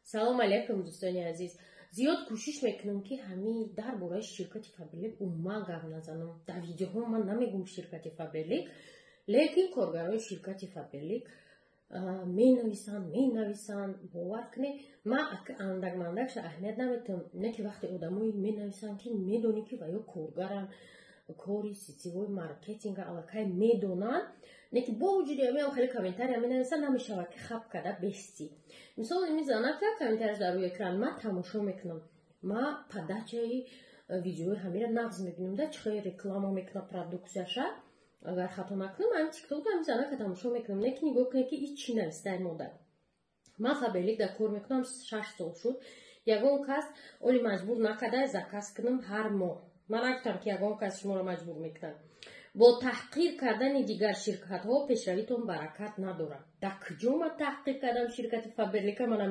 Салом алейкум, дӯстони азиз. Зиёд кӯшиш мекунам, ки ҳамин дар бораи ширкати Фаберлик умуман гап назанам. Дар видеоҳо ман намегӯм ширкати Фаберлик, лекин коргарои ширкати Фаберлик менависанд, менависанд. Бовар кунед, ман андак мандакша аҳамият наметиҳам, не ки вақте одамое менависанд, ки медонӣ, ки ва ё коргаранд, кори сетевой маркетинга аллакай медонанд, лекин бо вуҷуди ҳамин хеле комментария менависанд, намешавад, ки хаб када бести. Мисол, ими занака, комментарияш дар рӯи экран, ман тамошо мекунам, ма подачаи видеои ҳамира нағз мебинам, да чӣ хеле реклама мекунад продукцияша. Агар хато накунам, ҳами Тикток ҳами занака тамошо мекунам. Лекин нигоҳ кунед, ки ин чӣ навистай: «Модар, ман Фаберлик дар кор мекунам, 6 сол шуд, ягон кас оли маҷбур накарда заказ кунам ҳар моҳ». Ман нагуфтам, ки ягон кас шуморо маҷбур мекунад. «Бо таҳқир кардани дигар ширкатҳо пешравитон баракат надорад». Дар куҷо ман таҳқир кардам ширкати Фаберлика? Ман